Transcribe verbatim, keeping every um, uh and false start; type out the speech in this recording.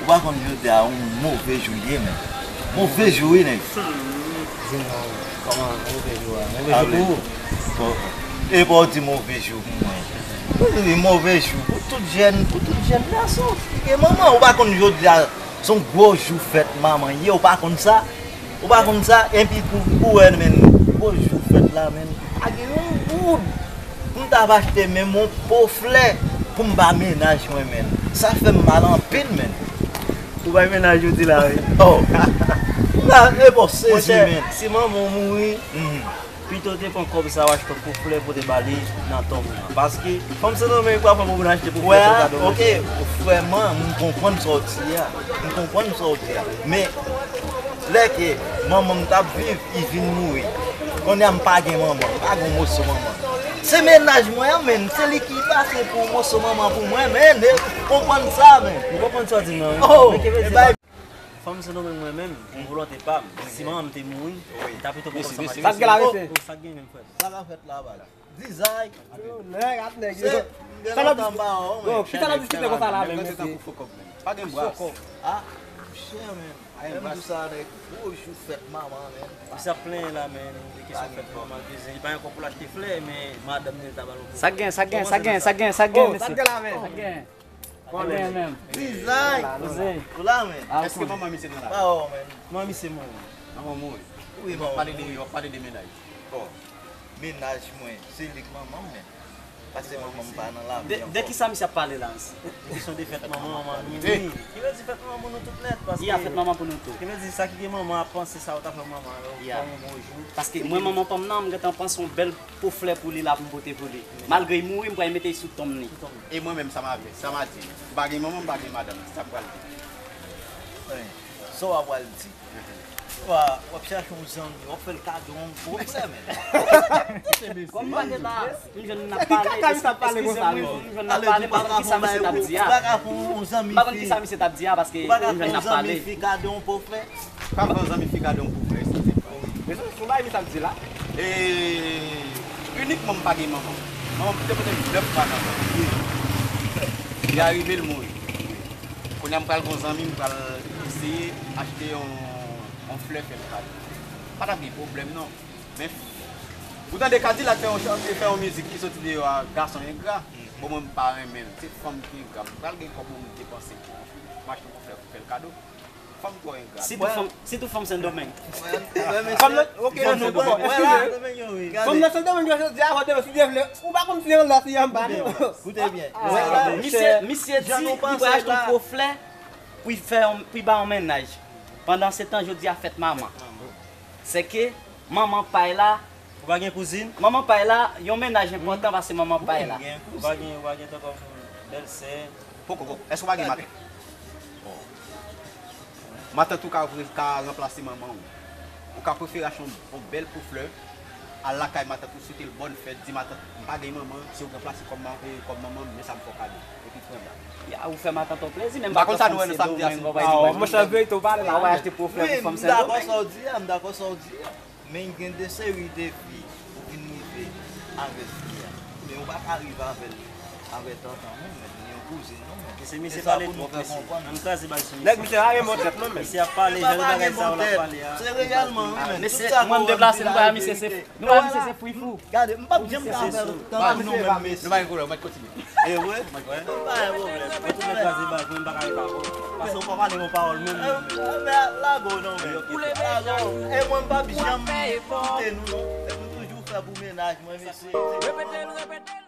Ou pa konn jodi a yon move jou l ye, men. Move jou, wi, nèg. Di m non, kòman move jou a? Move jou pou ou? Bon, e pa w di move jou pou mwen. Move jou pou tout jèn, pou tout jèn gason ki gen manman. Ou pa konn jodi a se yon gwo jou fèt manman ye, ou pa konn sa? Ou pa konn sa? Epi pou, pou wè, men, gwo jou fèt la, men, pa gen yon goud. Pou m t ap achte menm yon po flè pou m ba mennaj mwen, men. Sa fè m mal anpil, men. Ou bay mennaj ou di la, wi. Oh. La, e bon, sezi, men. Si manman w mouri, pito w te pran kòb sa w achte po flè pou te ba li nan tonm nan. Paske fanm Sendomeng pa fè moun achte po flè pou kado. Wè, ok, vrèman, m konprann sa w di a. M konprann sa w di a. Men, lè ke manman m t ap viv, li vin mouri. Kounye a m pa gen manman, m pa gen yon moso manman. Se mennaj mwen an, men, se li ki pase pou yon moso manman pou mwen, men, e, konprann sa, men. M konprann sa w di m nan, wi. Oh, men ki vle di, ebay. Fanm Sendomeng mwen menm, pou volonte pa m, si manman m te mouri, m ta pito pran kòb sa m achte. Sa k gen la, mesye? Oh, sa k gen menm, frè m? Sa k ap fèt la, baz? Dizay. Nèg ak nèg yo. Se, gen lontan m pa wè w, men. Bon, kisa n ap diskite konsa la menm, mesye? Pa gen bras. Ah, chè, men. Lè m di sa, nèg, gwo jou fèt manman, men. Misye ap plenyen la, men, de kesyon fèt manman, ke li pa gen kòb pou l achte flè, men madanm li ta ba l yon po. Sa k gen, sa k gen, sa k gen, sa k gen, sa k gen, mesye? Sa k gen la, men? Sa k gen? Sa k gen menm? Dizay. Koze. Ou la, men? Èske manman misye nan la? Pa wè w, men. Manman misye mouri. Manman mouri. Wi, manman mouri. W ap pale de, w ap pale de mennaj. Bon. Mennaj mwen, se li k manman m, men. Paske manman m pa nan lavi ankò. De, de kisa misye ap pale la? Kesyon de fèt manman, manman, wi, wi. Ki vle di fèt manman pou nou tout nèt, paske. Ya, fèt manman pou nou tout. Ki vle di sa ki gen manman ap panse sa yo ta fè manman yo, fè yon bon jou. Paske mwen, manman pa m nan, m gentan panse yon bèl po flè pou li la pou m pote pou li. Malgre l mouri, m pral mete l sou tonm li. Sou tonm li. E mwen menm, sa m ap, sa m ap di. M pa gen manman, m pa gen madanm, sa m pral di. Sa w ap pral di. W ap, w ap chache yon zanmi, w ap fè l kado yon gwo flè, men. Kòm m pa te la, m jwenn n ap pale, eskize m, wi, m jwenn n ap pale, m pa konn kisa misye t ap di a. M pa konn kisa misye t ap di a, paske m jwenn n ap pale. Ou pa ka fè yon zanmi fi kado yon po flè? Ou pa ka fè yon zanmi fi kado yon po flè, eskize m. Men se yon bagay misye ap di la. E, inikman m pa gen manman. Manman m te pote m nèf fwa nan venn. Li arive l mouri. Kounye a m pral gen yon zanmi, m pral eseye achte yon, yon flè fè l kado. Pa t ap gen pwoblèm non. Men, ou tande Kadilak fè yon chan-, fè yon mizik ki soti deyò a, gason engra. Bon, mwen m pa renmen l. Se fanm ki engra. M pral gen kòb pou m depanse pou m achte yon flè pou fè l kado. Fanm twò engra. Sitou fanm, sitou fanm Sendomeng. Fanm nan, ok, fanm nan Sendomeng yo, jodi a, jodi a, si Dye vle, ou pa konn si anlè si anba non. Koute byen. Misye, misye di li pral achte yon po flè pou l fè yon, pou l ba yon mennaj. Pandan se tan, jodi a fèt manman. Sèke manman pay la. Ou pa gen kouzin? Manman pay la, yon mennaj enpòtan pase manman pay la. Ou pa gen, ou pa gen tankou bèlsè? Poko, poko. Èske w pa gen matant? Matant ou ka, ka ranplase manman w. Ou ka prefere achte yon, yon bèl po flè, al lakay matant ou, swete l bòn fèt, di matant, m pa gen manman, si w ranplase kòm ma-, e, kòm manman m, men sa m fè w kado. Epi pran bal. Ya, ou fè matant ou plezi, men m pa konn sa nou wè nan samdi a sou. Monchè, verite w pale la, ou va achte po flè pou fanm Sendomeng. Wi, m dakò sa w di a, m dakò sa w di a. Men gen de seri de fi ou vin rive avèk fi a. Men ou pa ka rive avè l, avè tantan non, men, ni yon kouzin non, men. Mesye, misye pale twòp, mesye. Ann kraze bal sou misye. Nèg misye pa gen bon tèt non, men. Misye ap pale, jan de bagay sa yo l ap pale a. Se reyèlman, wi, men. Mesye, mwen m deplase, m pa misye se, nou pa misye se frifou. Gade, m p ap janm ka fè l tankou nou menm, mesye. Nou pa gen pwoblèm, mwen kontinye. E vre? Mwen pa gen pwoblèm. Mwen tounen kraze bal, mwen m pa ka rive avè w. Paske w pa pale yon pawòl menm. E, e, men lage w non, men. Lage w. E mwen m p ap janm koute nou non. E m toujou fè pou mennaj mwen, mesye. Repete l, repete l.